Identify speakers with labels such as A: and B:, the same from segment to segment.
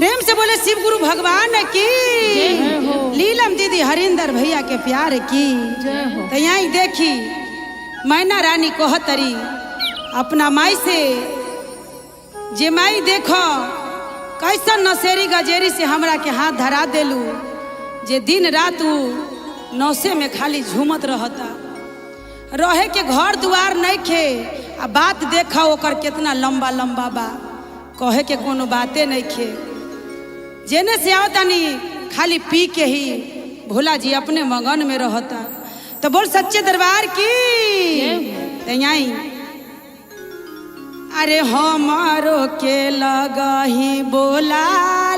A: प्रेम से बोले शिव गुरु भगवान की,
B: जय हो।
A: लीलम दीदी हरिंदर भैया के प्यार की।
B: जय हो।
A: तो यहीं देखी मैना रानी कोहतरी अपना माई से, जे माई देखो कैसन नशेरी गजेरी से हमरा के हाथ धरा देलू, जे दिन रात ऊ नौसे में खाली झूमत रहता, रहे के घर दुआर नहीं खे। आ बात देखा ओकर कितना लंबा लंबा बा, कहे के कोनो बाते नहीं खे। जेने से आओ तनी खाली पी के ही भोला जी अपने मगन में रहता। तो बोल सच्चे दरबार की। तैयाई अरे हमारो के लगही बोला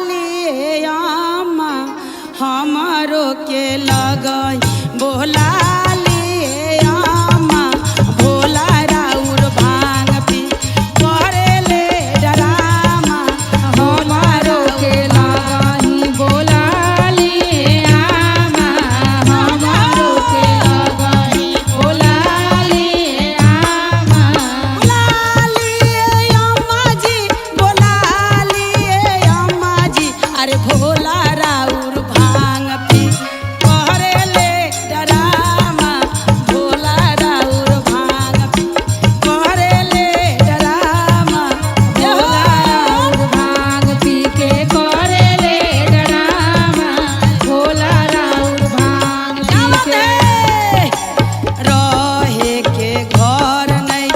A: लिए अम्मा, हमारो के लगही बोला लिए अम्मा, भोला राउर भांग पी करे ले डरामा,
B: हमारो के लगही बोला लिए आमा, हमारो के लगही बोला लिए आमा।
A: बोला लिए अम्मा जी, बोला लिए अम्मा जी, अरे भोला राउर भांग पी करे ले डरामा, भोला राउर भांग पी करे ले डरामा,
B: भोला राउर भांग पी के करे ले डरामा, भोला राउर भांग पी के।
A: रहे के घर नहीं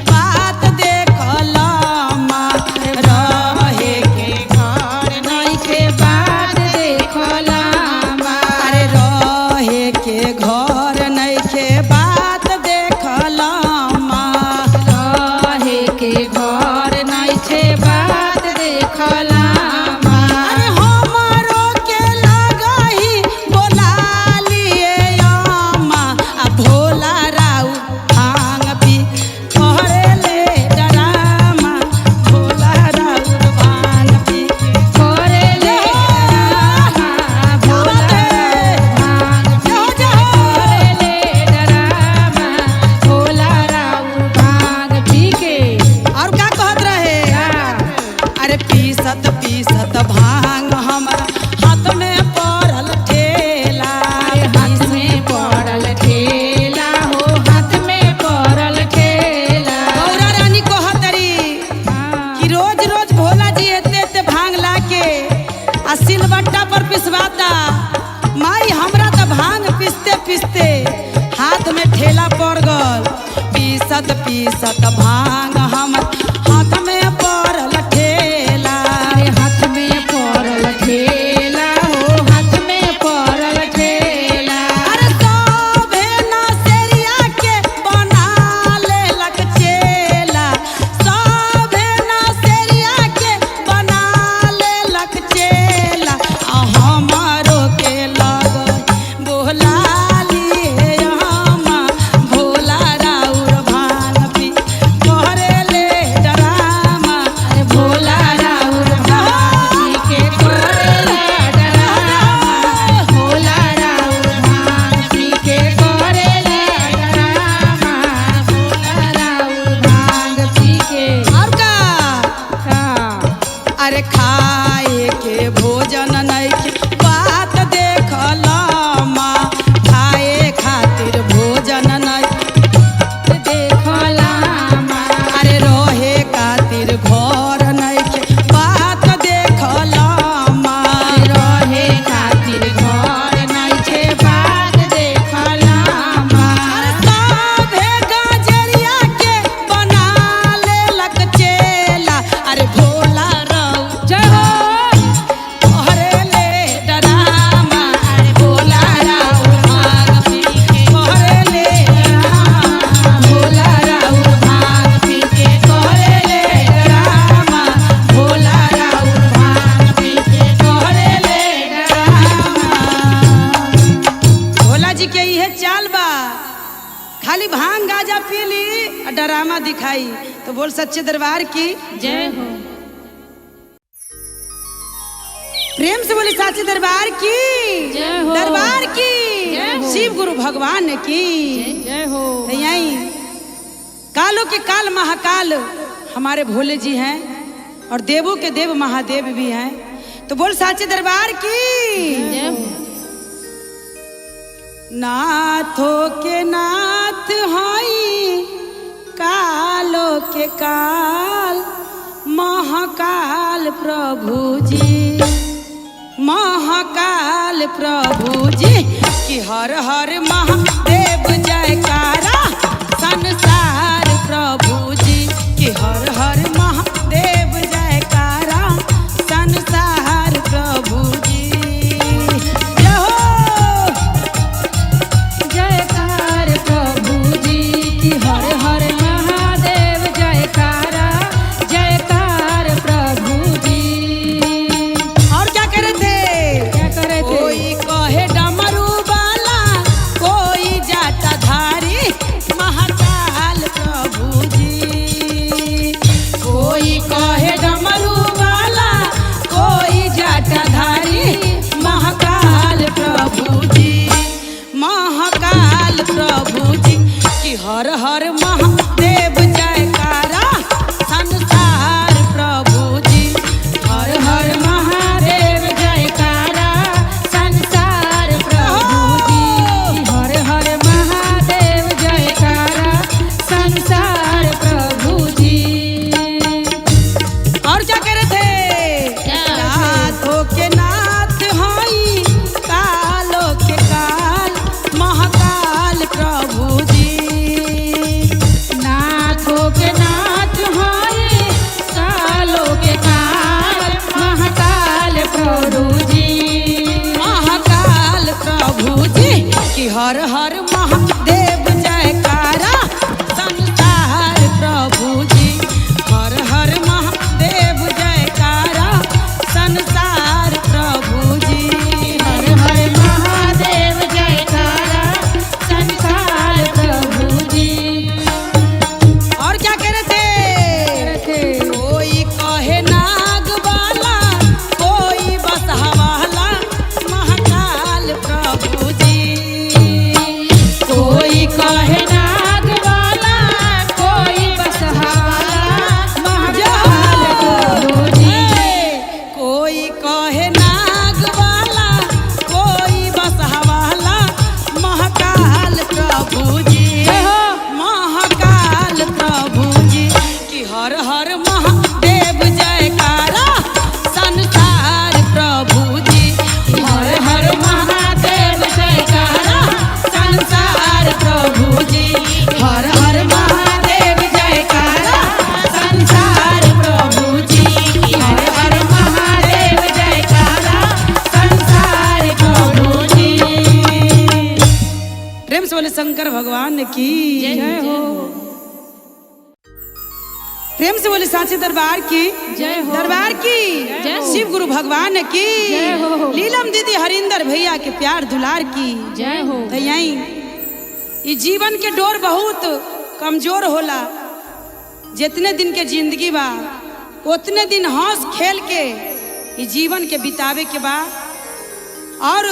A: बात देखलमा, रहे के
B: घर नइखे बात देखलामा,
A: अरे रहे के घर नइखे बात देखलमा,
B: रहे के घर नइखे बात देखलामा।
A: अरे हमरो के लगही बोला लिए अम्मा, आ भोला राउ भांग पी करे ले डरामा, भोला राउर भांग पी
B: करे ले डरामा, भोला राउर भांग पी के करे ले डरामा, भोला राउर भांग पी के।
A: और का कहत रहे? अरे पीसत पीसत भांग हमरा हाथ में पड़ल ठेला,
B: अरे हाथ में पड़ल ठेला हो, हाथ में पड़ल ठेला।
A: गौरा रानी कहतरी कि रोज रोज भोला जी एते एते भांग ला के आ सिलबट्टा पर पिसवाता, माई हमरा तो भांग पिसते पिसते हाथ में ठेला पड़ गल। पीसत पीसत भांग हम हाथ में पड़ल ठेला,
B: अरे हाथ में पड़ल ठेला हो, हाथ में पड़ल ठेला।
A: अरे सभे नसेरिया के बना लेलक चेला, सभे नसेरिया के बना लेलक चेला, आ हमारो के लगल बोला लिए अम्मा, भोला राउर भांग पी करे ले डरामा,
B: अरे भोला राउर भांग पी के करे ले डरामा, भोला राउर भांग पी के करे ले डरामा, भोला राउर भांग पी के।
A: और का? अरे खाए के भोजन नहीं बात देखलमा, खाए खातिर भोजन नहीं
B: देखलामा,
A: अरे रहे खातिर घर नहीं बात देखलमा,
B: रहे खातिर घर नइखे बात देखलामा।
A: अरे सभे गजरिया के बना लेलक चेला, अरे भोला राउ
B: जय हो।
A: तोहरे ले डरामा, अरे भोला राउर भांग पी तोहरे ले डरामा,
B: भोला राउर भांग पी के करे ले डरामा, भोला राउर भांग पी के करे ले डरामा।
A: भोला जी के इहे चाल बा, खाली भांग गाजा पी ली और डरामा दिखाई। तो बोल सच्चे दरबार की
B: जय हो।
A: प्रेम से बोली साचे दरबार की,
B: जय हो।
A: दरबार की,
B: जय हो।
A: शिव गुरु भगवान की
B: जय हो।
A: तो यही कालों के काल महाकाल हमारे भोले जी हैं और देवों के देव महादेव भी हैं। तो बोल साचे दरबार की। नाथो के नाथ हई कालो के काल महाकाल प्रभु जी, महाकाल प्रभु जी कि हर हर महादेव जयकारा संसार प्रभु जी कि हर हर महादेव जयकारा संसार प्रभु जी। जय हो।
B: जयकार प्रभु जी की हर हर महादेव जयकारा जयकार प्रभु जी।
A: और क्या कर रहे थे?
B: क्या कर रहे थे?
A: कोई कहे डमरू वाला, कोई जाटाधारी महाकाल प्रभु जी। कोई कहे डमरू वाला, कोई जाटाधारी महाकाल प्रभु जी, महाकाल प्रभु जी कि हर हर महादेव जयकारा संसार प्रभु जी।
B: हर हर महादेव जयकारा संसार प्रभु जी। हर हर महादेव जयकारा संसार प्रभु जी।
A: और क्या कह रहे थे?
B: क्या?
A: नाथों के नाथ हई कालो के काल महाकाल प्रभु जी।
B: नाथों के नाथ हरे कालो के काल महाकाल प्रभु जी।
A: महाकाल प्रभु जी कि हर हर महादेव जयकारा संसार प्रभु जी। हर हर महादेव जयकारा संसार प्रभु जी।
B: हर हर महादेव जयकारा संसार प्रभु जी।
A: और क्या कह रहे थे?
B: थे?
A: कोई कहे नाग वाला, कोई बसहा वाला महाकाल प्रभु जी।
B: कोई कहे नाग वाला, कोई बसहा वाला महाकाल प्रभु जी।
A: कोई कहे नाग वाला, कोई बसहा वाला महाकाल प्रभु जी।
B: जय हो।
A: महाकाल प्रभु जी कि हर हर महादेव जयकारा संसार प्रभु जी।
B: हर हर महादेव जयकारा संसार प्रभु जी। हर हर महादेव जयकारा संसार प्रभु जी। हर हर महादेव जयकारा संसार प्रभु जी।
A: प्रेम से बोले शंकर भगवान की
B: जय हो।
A: प्रेम से बोले सांची दरबार की
B: जय हो।
A: दरबार की
B: जय हो।
A: शिव गुरु भगवान की
B: जय हो।
A: लीलम दीदी हरिंदर भैया के प्यार दुलार की
B: जय हो।
A: तो यही ये जीवन के डोर बहुत कमजोर होला। जितने दिन के जिंदगी बा उतने दिन हंस खेल के ये जीवन के बितावे के बा। और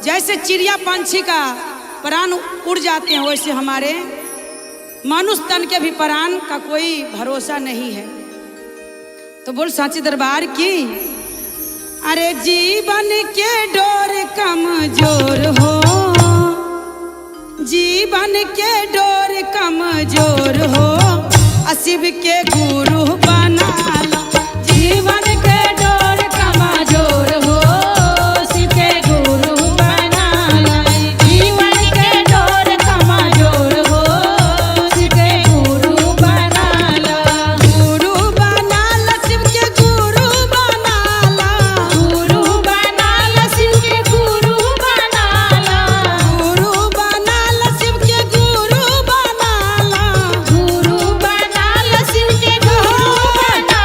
A: जैसे चिड़िया पंछी का प्राण उड़ जाते हैं, वैसे हमारे मनुष्य तन के भी प्राण का कोई भरोसा नहीं है। तो बोल सांची दरबार की। अरे जीवन के डोर कमजोर हो, जीवन के डोर कमजोर हो, शिव के गुरु बना लो।
B: जीवन के डोर कमजोर हो, शिव के गुरु बना लो। जीवन के डोर कमजोर हो, शिव के गुरु बना लो।
A: गुरु बना लो, शिव के गुरु बना लो।
B: गुरु बना लो, शिव के गुरु बना लो।
A: गुरु बना लो, शिव के गुरु बना लो।
B: गुरु बना लो, शिव के गुरु बना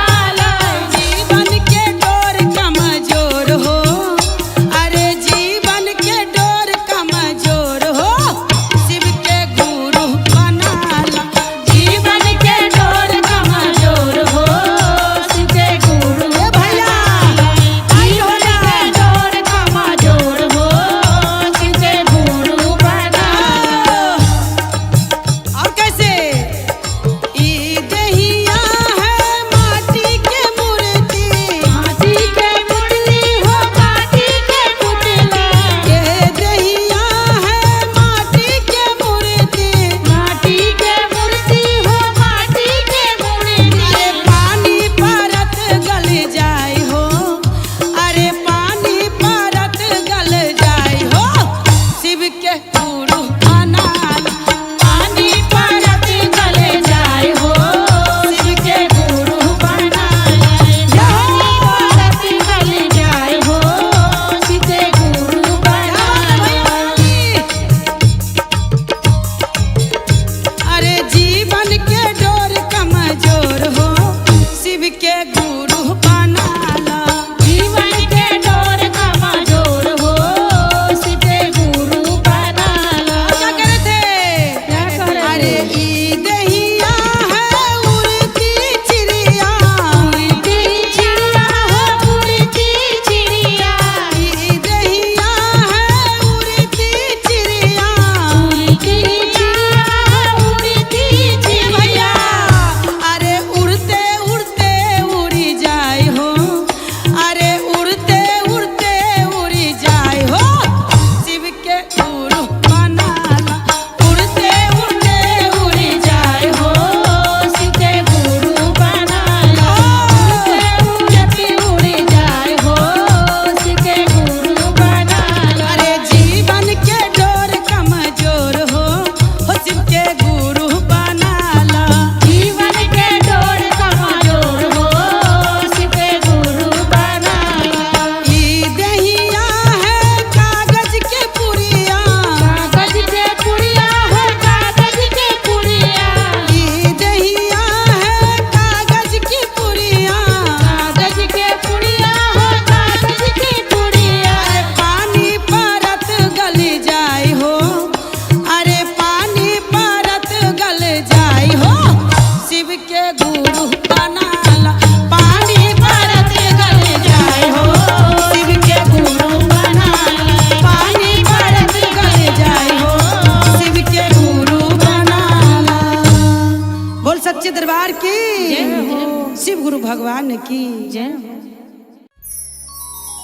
A: की।
B: जय हो।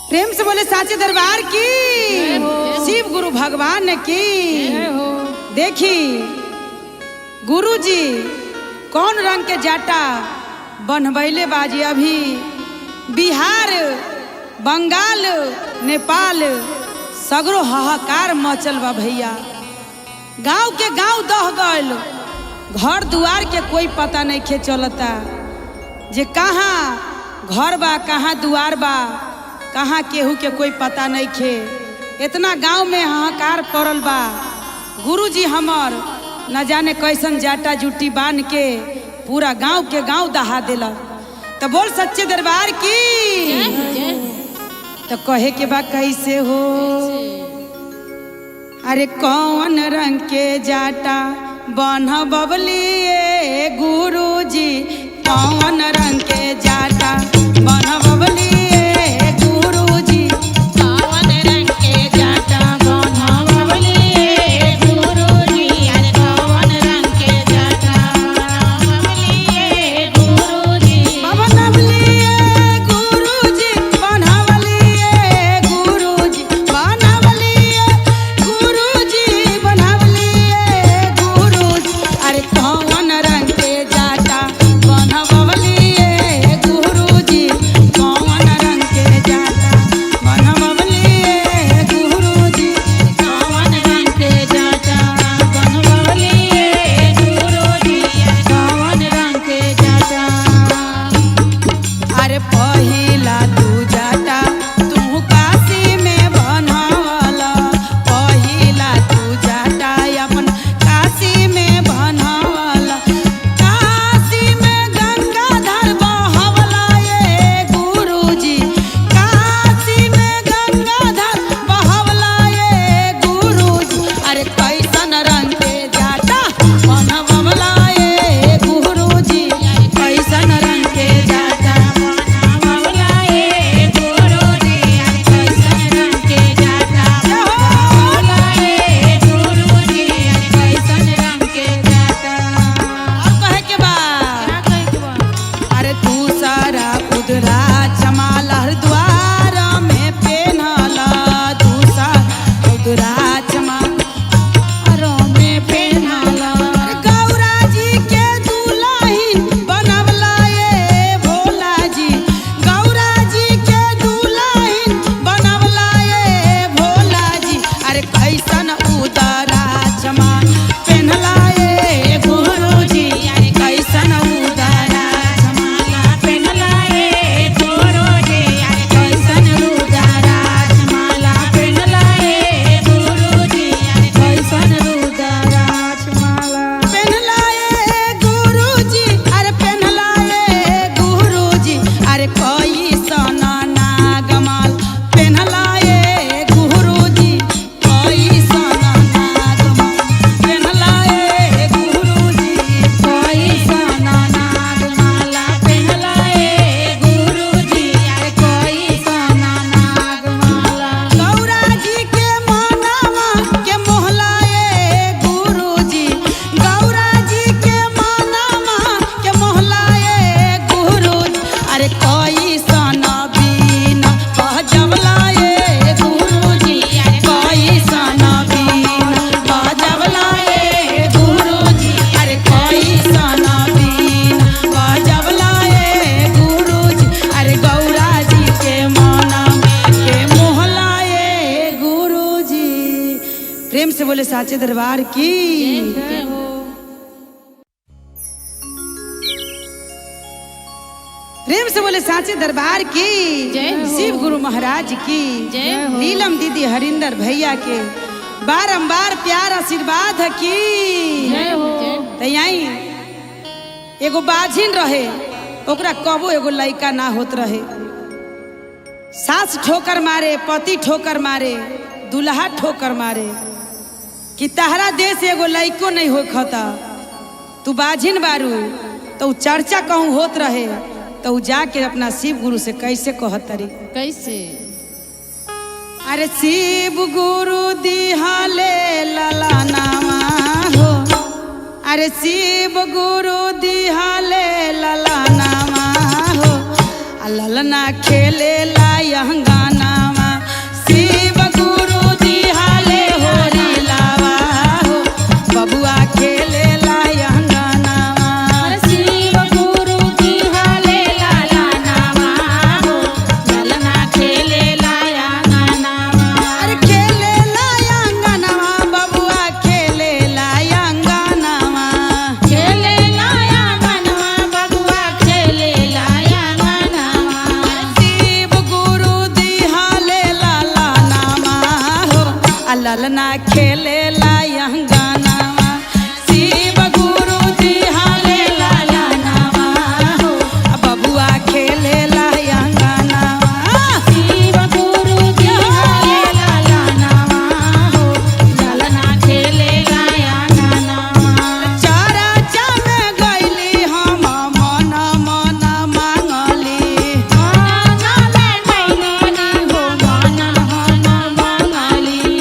A: प्रेम से बोले साचे दरबार की, शिव गुरु भगवान की।
B: जय हो।
A: देखी गुरु जी कौन रंग के जाटा बनबैले बाजी। अभी बिहार, बंगाल, नेपाल सगरो हाहाकार मचल बा भैया। गांव के गांव दह गइल, घर दुआर के कोई पता नहीं खे चलता जे कहाँ घर बा, कहाँ दुआर बा, कहाँ केहू के कोई पता नहीं खे। इतना गांव में हाहाकार पड़ल बा। गुरुजी हमर न जाने कैसन जाटा जुटी बांध के पूरा गांव के गांव दहा दिला। तो बोल सच्चे दरबार की।
B: जय।
A: तो कहे के बा कैसे हो? अरे कौन रंग के जाटा बन बबलिए गुरुजी, कौन रंग के जाटा बन बबलिए गुरुजी,
B: कौन रंग के जाटा बनवलिए गुरुजी, अरे कौन रंग के जाटा बनवलिए गुरुजी,
A: बनवलिए गुरुजी, बनवलिए गुरुजी, बनवलिए गुरुजी, बनवलिए गुरुजी, अरे कौन रंग के जाटा बनवलिए गुरुजी, कौन रंग के जाटा बनवलिए गुरुजी,
B: कौन रंग के जाटा बनवलिए गुरुजी, कौन रंग के जाटा।
A: अरे पहिला तू जाटा तू काशी में बनवला, पहिला तू जाटा अपन काशी में बनवला, काशी में गंगाधर बहवला ये गुरुजी, काशी में गंगाधर बहवला ये गुरुजी, अरे कैसन रंग के जाटा बनवला ये गुरुजी, कैसन रंग के जाटा
B: बनवलिए गुरुजी, अरे कैसन रंग के जाटा बनवलिए गुरुजी, अरे कैसन रंग के जाटा।
A: और कहे के बा?
B: क्या कहे के बा?
A: अरे तू सारा उदरा चमाल हरिद्वार में पेनला, तू सारा उदरा चमाल
B: में पेन्हाला,
A: अरे गौरा जी के दुल्हन बनवला ये भोला जी, गौरा जी के दुल्हन बनवला ये भोला जी, अरे कैसन उदरा चमाल पेनला ये गुरुजी,
B: अरे
A: कैसन उदरा
B: माला पेन्हला ए गुरुजी, अरे कैसन रुद्राक्ष माला पेन्हला ए गुरुजी, अरे कैसन रुद्राक्ष माला
A: पेन्हलाए गुरुजी, अरे पेन्हलाए गुरुजी, अरे कैसन नागमाल पेन्हलाए गुरुजी, कैसन नागमाल पेन्हलाए गुरुजी,
B: कैसन नागमाला पेन्हला ए गुरुजी, अरे कैसन नागमाला।
A: गौरा जी के मानवा के मोहलाए गुरुजी, गौरा जी के मानवा के मोहलाए गुरुजी, अरे कैसन बीना बजवलाए गुरुजी, कैसन बीना बजवलाए गुरुजी, अरे कैसन बीना बजवलाए गुरुजी, अरे गौरा जी के माना के मोहलाए गुरुजी। प्रेम से बोले साचे दरबार की।
B: जय हो।
A: प्रेम से बोले साचे दरबार की,
B: जय हो।
A: शिव गुरु महाराज की
B: जय हो।
A: नीलम दीदी हरिंदर भैया के बारंबार प्यार आशीर्वाद की।
B: जय हो।
A: त यहीं एगो बाझिन रहे, ओकरा कबो एगो लइका ना होत रहे। सास ठोकर मारे, पति ठोकर मारे, दुल्हा ठोकर मारे कि तहरा देश एगो लइको नहीं हो खता, तू बाझिन बारू। तो उ चर्चा कहूँ होत रहे तो उ जाके अपना शिव गुरु से कैसे कहतरी?
B: कैसे?
A: अरे शिव गुरु दिहाले लला नामा हो, अरे शिव गुरु दिहाले लला नामा हो, ललना खेले ला अंगनावा। शिव गुरु दिहाले होरी लावा हो, बबुआ खेले ला अंगनावा।
B: शिव गुरु दिहाले लाला नामा हो, ललना खेले लाया नामा।
A: अरे खेले ला अंगनावा, बबुआ खेले ला अंगनावा।
B: खेले लाया मनवा, बबुआ खेले लाया नामा।
A: शिव गुरु दिहाले लाला नामा हो, आ ललना खेले ला अंगनावा। शिव गुरु दिहाले लाला नामा हो, आ बबुआ खेले ला अंगनावा।
B: शिव गुरु दिहाले लाला नामा हो, ललना खेले लाया नामा।
A: चारा चमे गइली हम मन मन मांगली।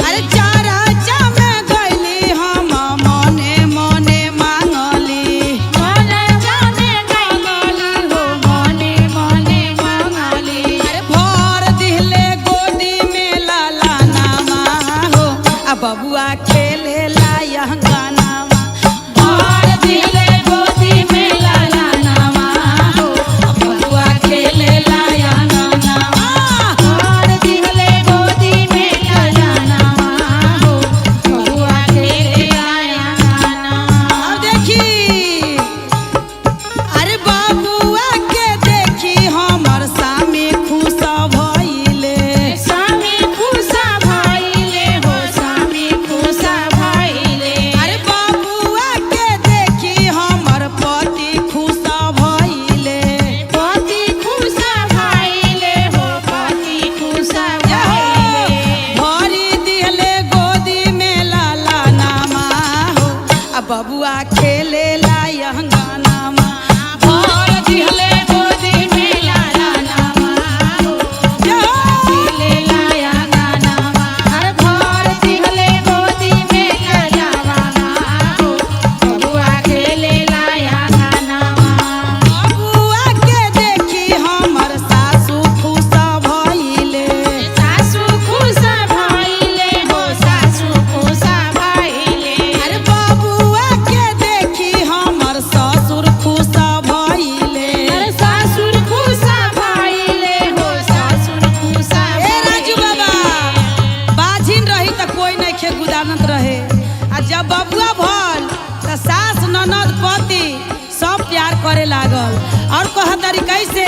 A: अरे चारा चमे गइली हम मने मने मांगली। अरे भर दिहले गोदी में लाला नामा हो, आ बबुआ खेले ला अंगनावा। भर दिहले गोदी में लाला नामा हो, आ बबुआ खेले ला अंगनावा। अब देखी, अरे बबुआ के देखी हमर सामी खुश भइले। अरे बबुआ के देखी हमर पति खुश भइले। भरी दिहले गोदी में लाला नामा हो, आ बबुआ खेले ला अंगनामा। भर दिहले गोदी में लाला नामा हो, बबुआ के देखी हमर सासू खुश भइले। अरे बबुआ के देखी हमर ससुर खुश भइले। ए राजू बाबा, बाझिन रही त कोई नहीं खे गुदानत रहे, आ जब बबुआ भल त सास ननद पति सब प्यार करे लागल। और कहतरी कैसे,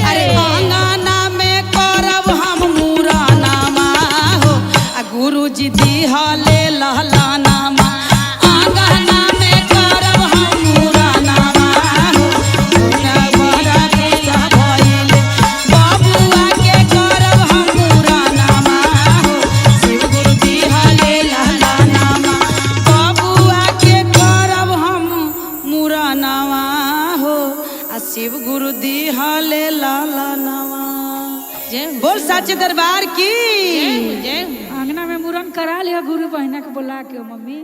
A: अरे अंगना में करब हम मुरानामा हो, आ गुरुजी दिहले लहलानामा। अंगना में करब हम मुरानामा हो, गुना बड़ा खुश भइले। बबुआ के करब हम मुरानामा हो, शिव गुरु दिहले लहलानामा। बबुआ के करब हम मुरानामा हो, आ शिव गुरु दिहले लहलानामा। बोल साचे दरबार की।
B: अंगना में मुरन करा लिया गुरु बहना के बोला के मम्मी।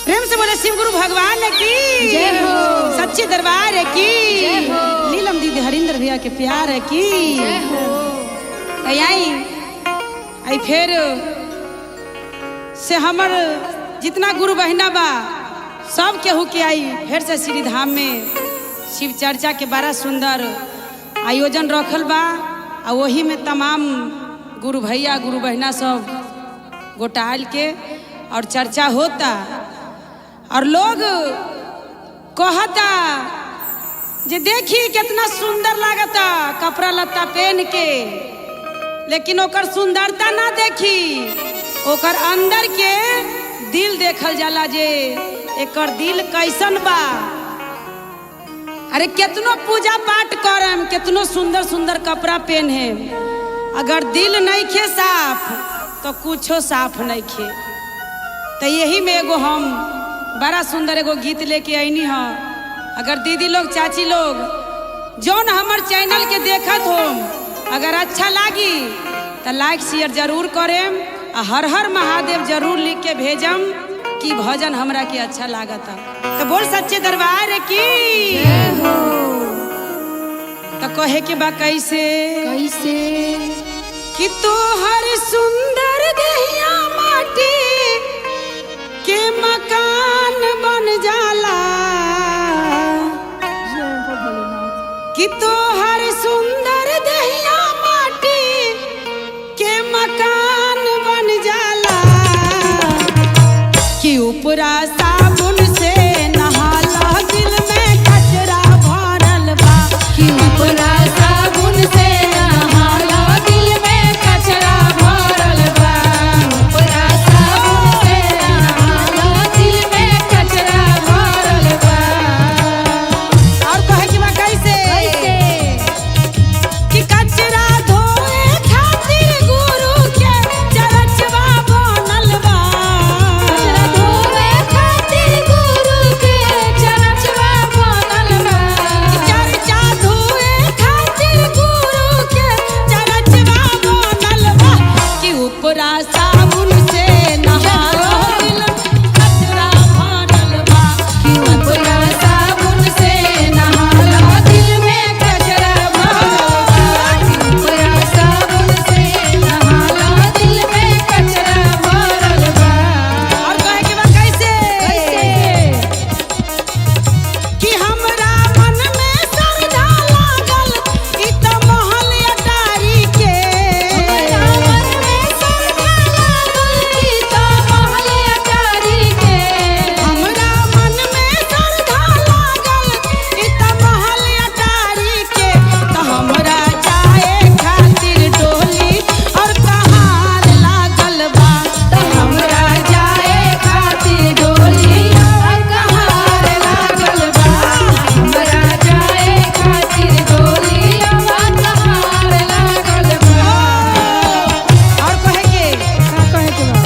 A: प्रेम से बोले शिव गुरु भगवान की
B: जय हो।
A: सच्चे दरबार की
B: जय हो।
A: नीलम दीदी हरिंद्र भैया के प्यार है की
B: जय हो।
A: आई आई फिर से हमर जितना गुरु बहिना बा सब केहू के आई फिर से श्री धाम में शिव चर्चा के बड़ा सुंदर आयोजन रखल बा, आ वही में तमाम गुरु भैया गुरु बहिना सब गोटाल के और चर्चा होता। और लोग कहता जे देखी कितना सुंदर लागता कपड़ा लत्ता पहन के, लेकिन ओकर सुंदरता ना देखी, ओकर अंदर के दिल देखल जाला जे एकर दिल कैसन बा। अरे केतनो पूजा पाठ करम, केतनो सुंदर सुंदर कपड़ा पहने, अगर दिल नहीं खे साफ तो कुछो साफ नहीं खे। तो यही में एगो हम बड़ा सुंदर एगो गीत लेके अनी हँ। अगर दीदी लोग चाची लोग जौन हमर चैनल के देखत हो, अगर अच्छा लागी तो लाइक शेयर जरूर करेम आ हर हर महादेव जरूर लिख के भेजम कि भजन हमरा के अच्छा लागत। तो बोल सच्चे दरबार की। तो तो कहे के बा कैसे
B: कैसे
A: कि तोहर सुंदर दहिया माटी के मकान बन जाला
B: जय हो भोलेनाथ।
A: कि तोहर सुंदर दहिया माटी के मकान बन जाला कि उपरा साबुन से नहाला दिल में कचरा भरल बा
B: कि उपरा साबुन से नहाला दिल में कचरा भरल बा। उपरा साबुन से नहाला दिल में कचरा भरल बा।
A: और कहे के बा कैसे
B: कैसे
A: कि कचरा धोए खातिर गुरु के चरचवा बनल बा
B: कचरा धोवे खातिर गुरु के चरचवा बनल बा।
A: चर्चा धोए खातिर गुरु के चरचवा बनल बा कि उपरा साबुन से नहालो दिल कचरा भरल बा
B: कि उपरा साबुन से नहाला दिल में कचरा भरल बा। कि उपरा साबुन से नहाला दिल में कचरा भरल बा।
A: और कहे के बा कैसे
B: कैसे
A: कि हमरा मन में श्रद्धा लागल ई त महल अटारी के
B: हमरा मन में श्रद्धा लागल ई त महल अटारी के।
A: हमरा मन में श्रद्धा लागल ई त महल अटारी के त हमरा जाए खातिर डोली और कहार लागल बा
B: त हमरा जाए खातिर डोली और कहार लागल बा। हमरा जाए खातिर डोली और कहार लागल बा।
A: और कहे के
B: का कहे के बा?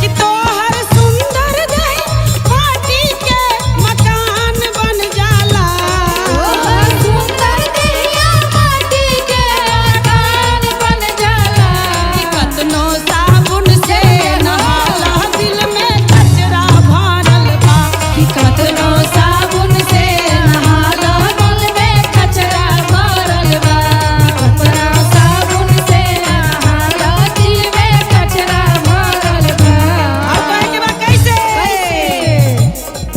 A: कि तोहर सुंदर दही माटी के मकान बन जाला
B: तोहर सुंदर देहिया माटी के मकान बन जाला।
A: कि कतनो साबुन से नहाला दिल में कचरा भरल बा
B: कि कतनो साबुन से नहाला दिल में कचरा भरल बा। कतनो साबुन से नहाला दिल में कचरा भरल बा।
A: और कहे के बा कैसे
B: कैसे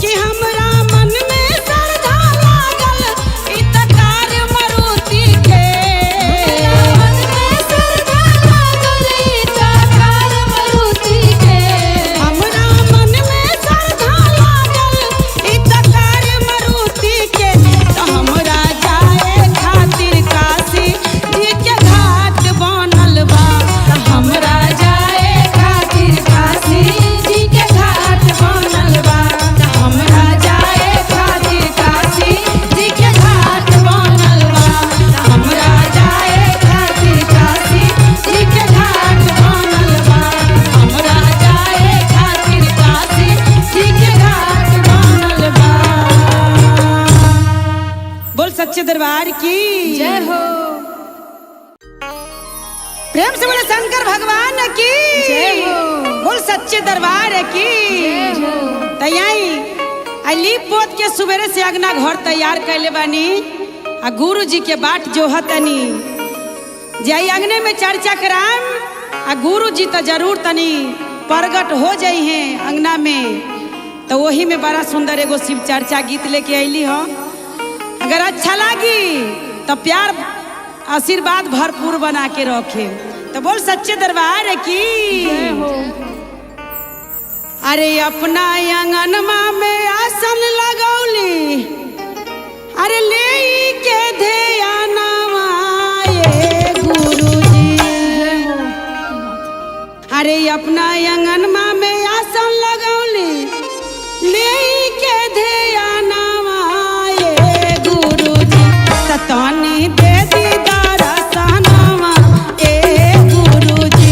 A: कि हमरा मन में श्रद्धा लागल ई त कार मारुति के
B: हमरा मन में श्रद्धा लागल ई त कार मारुति के।
A: हमरा मन में श्रद्धा लागल ई त कार मारुति के त हमरा जाए खातिर काशी जी के घाट बनल बा
B: त हमरा जाए खातिर काशी जी के घाट बनल बा। त हमरा जाए खातिर काशी जी के घाट बनल बा। त हमरा जाए खातिर काशी जी के घाट बनल बा।
A: हमरा जाए खातिर काशी जी के घाट बनल बा। बोल सच्चे दरबार की
B: जय हो।
A: प्रेम से बोले शंकर भगवान की
B: जय हो।
A: बोल सच्चे दरबार की
B: जय हो।
A: तैयारी आ लीप पोत के सुबेरे से अगना घर तैयार कैले बानी आ गुरु जी के बाट जोहतनी जे आई अंगने में चर्चा कराम आ गुरु जी तो जरूर तनी प्रगट हो जाइ हैं अंगना में तो वही में बड़ा सुंदर एगो शिव चर्चा गीत लेके अली हो। अगर अच्छा लागी तो प्यार आशीर्वाद भरपूर बना के रखे। तो बोल सच्चे दरबार की
B: जय हो।
A: अरे अपना आंगनमा में आसन लगौली, अरे ले के ध्यानवा ये गुरुजी।
B: जय हो।
A: अरे अपना आंगनमा में आसन लगौली, ले के ध्यानवा ये गुरुजी। ततनी दे दी दरसनवा ए गुरुजी,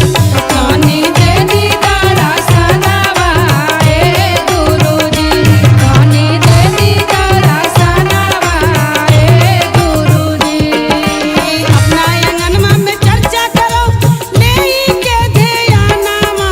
A: तनी
B: दे दी दरसनवा ए गुरुजी, तनी दे दी दरसनवा ए गुरुजी।
A: अपना आंगनमा में चर्चा करो, ले के ध्यानवा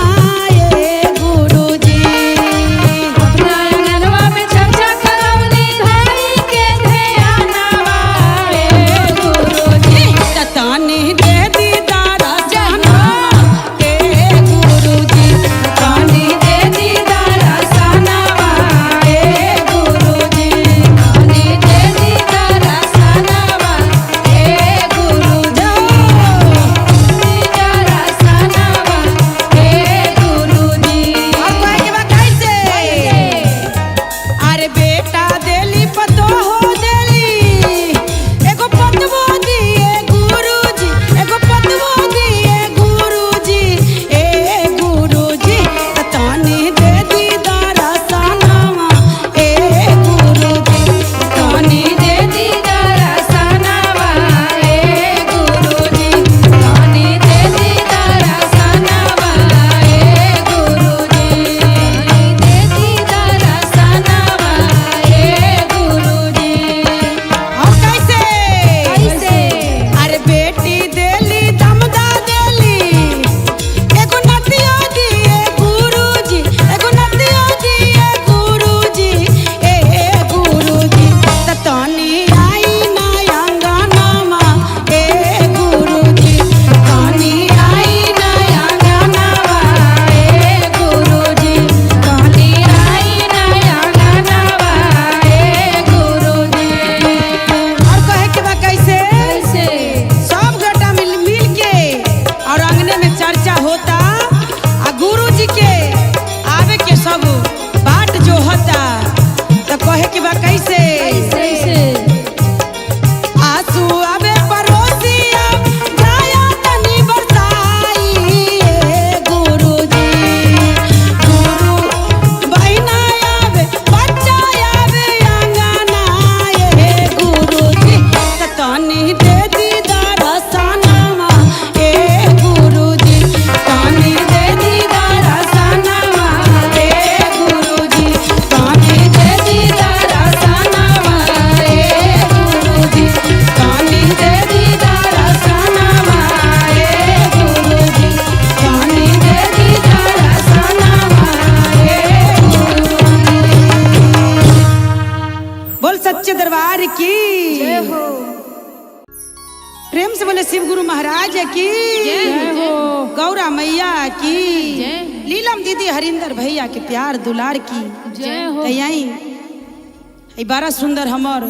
A: दे दीदार सनवा ए गुरुजी, तानी दे दीदार सनवा ए गुरुजी, तानी दे दीदार सनवा ए गुरुजी, तानी दे दीदार सनवा ए गुरुजी, तानी दे दीदार सनवा ए गुरुजी। बोल सच्चे दरबार की
B: जय हो।
A: प्रेम से बोले शिव गुरु महाराज की
B: जय हो।
A: गौरा मैया की
B: जय।
A: लीलम दीदी हरिंदर भैया के प्यार दुलार की
B: जय हो।
A: तैयाई ई बड़ा सुंदर हमर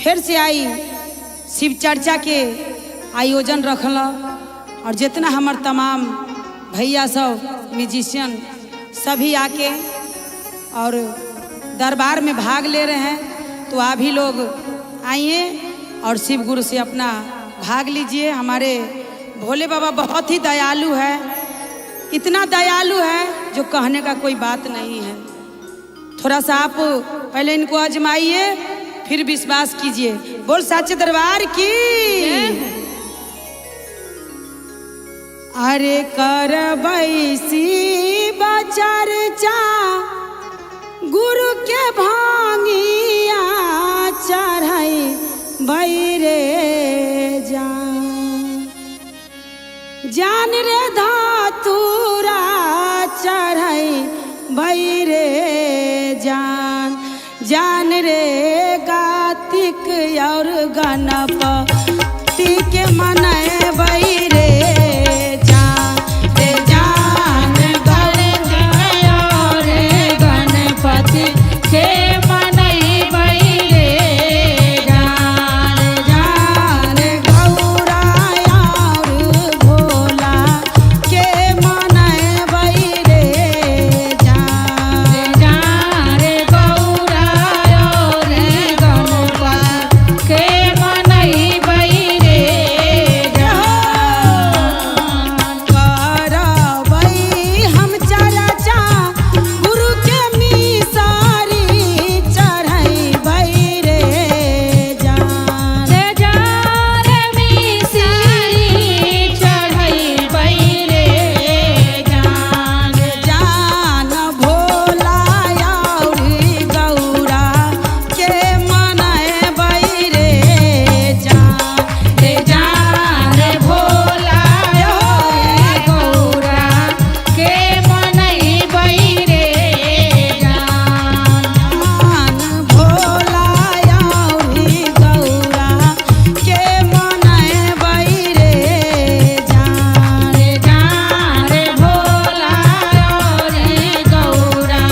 A: फिर से आई शिव चर्चा के आयोजन रखल और जितना हमर तमाम भैया सब म्यूजिशियन सभी आके और दरबार में भाग ले रहे हैं, तो आप ही लोग आइए और शिव गुरु से अपना भाग लीजिए। हमारे भोले बाबा बहुत ही दयालु है, इतना दयालु है जो कहने का कोई बात नहीं है। थोड़ा सा आप पहले इनको आजमाइए फिर विश्वास कीजिए। बोल साचे दरबार की। अरे कर चर्चा गुरु के भांगिया चढ़ाई बैरे जान, जान रे धातुरा चढ़ाई बैरे जान, जान रे कार्तिक और गणपति के मनय बैरे जान रे जान
B: और गणपति के मनई रे जान,
A: जान गौरा और भोला के मनय बैरे जान,
B: जान गौरा और गणपति के मनई रे जान।
A: करबै हम चर्चा गुरु के मिसारी चढ़ैबै रे जान,
B: जान मिसारी चढ़ैबै रे जान,
A: जान भोला और गौरा के मनैबै रे जान,
B: रे जान भोला और गौरा के मनैबै रे जान,
A: जान भोला और गौरा के मनैबै रे जान,
B: रे जान भोला और गौरा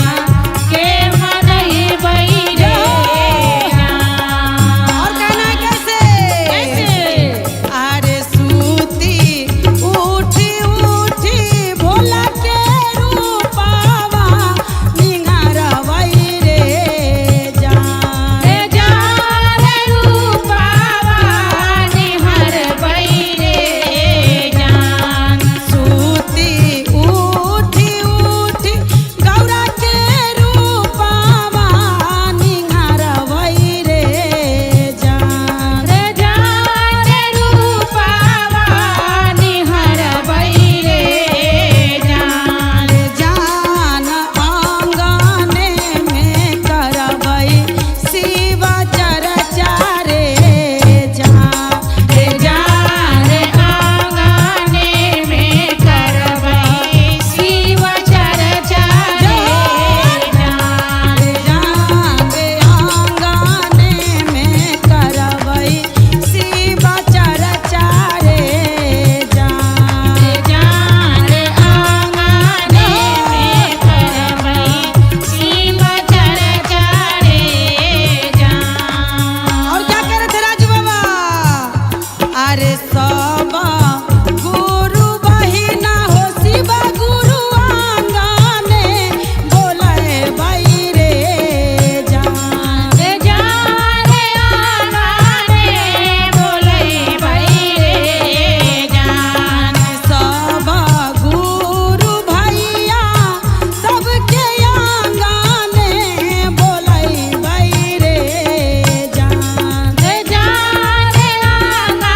B: के मनैबै रे जान।
A: और कहना है कैसे?
B: कैसे?
A: अरे सूती उठी उठी भोला के रूपावा निहारवै रे जान,
B: रे जान रूपावा निहारबै रे जान,
A: सूती उठी उठी गौरा के रूपावा निहारवै रे जान,
B: रे जान रूपावा निहारबै रे जान,
A: जान आंगने में करबै शिव चर्चा रे जान,
B: रे जान आंगने में करबै शिव चर्चा रे जान,
A: जान आंगने में करबै शिव चर्चा रे जान,
B: रे जान आंगने में करबै शिव चर्चा रे जान।
A: और क्या कह रहे थे राजू बाबा? अरे सब गुरु बहिना हो शिव गुरु आंगने बोले रे जान,
B: रे जान आंगने बोलैबै रे जान,
A: सब गुरु भैया सबके आंगने बोले रे जान,
B: रे जान आंगने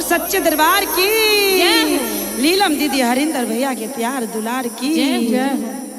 A: बोल सच्चे दरबार की।
B: जय हो।
A: लीलम दीदी हरिंदर भैया के प्यार दुलार की।
B: जय हो।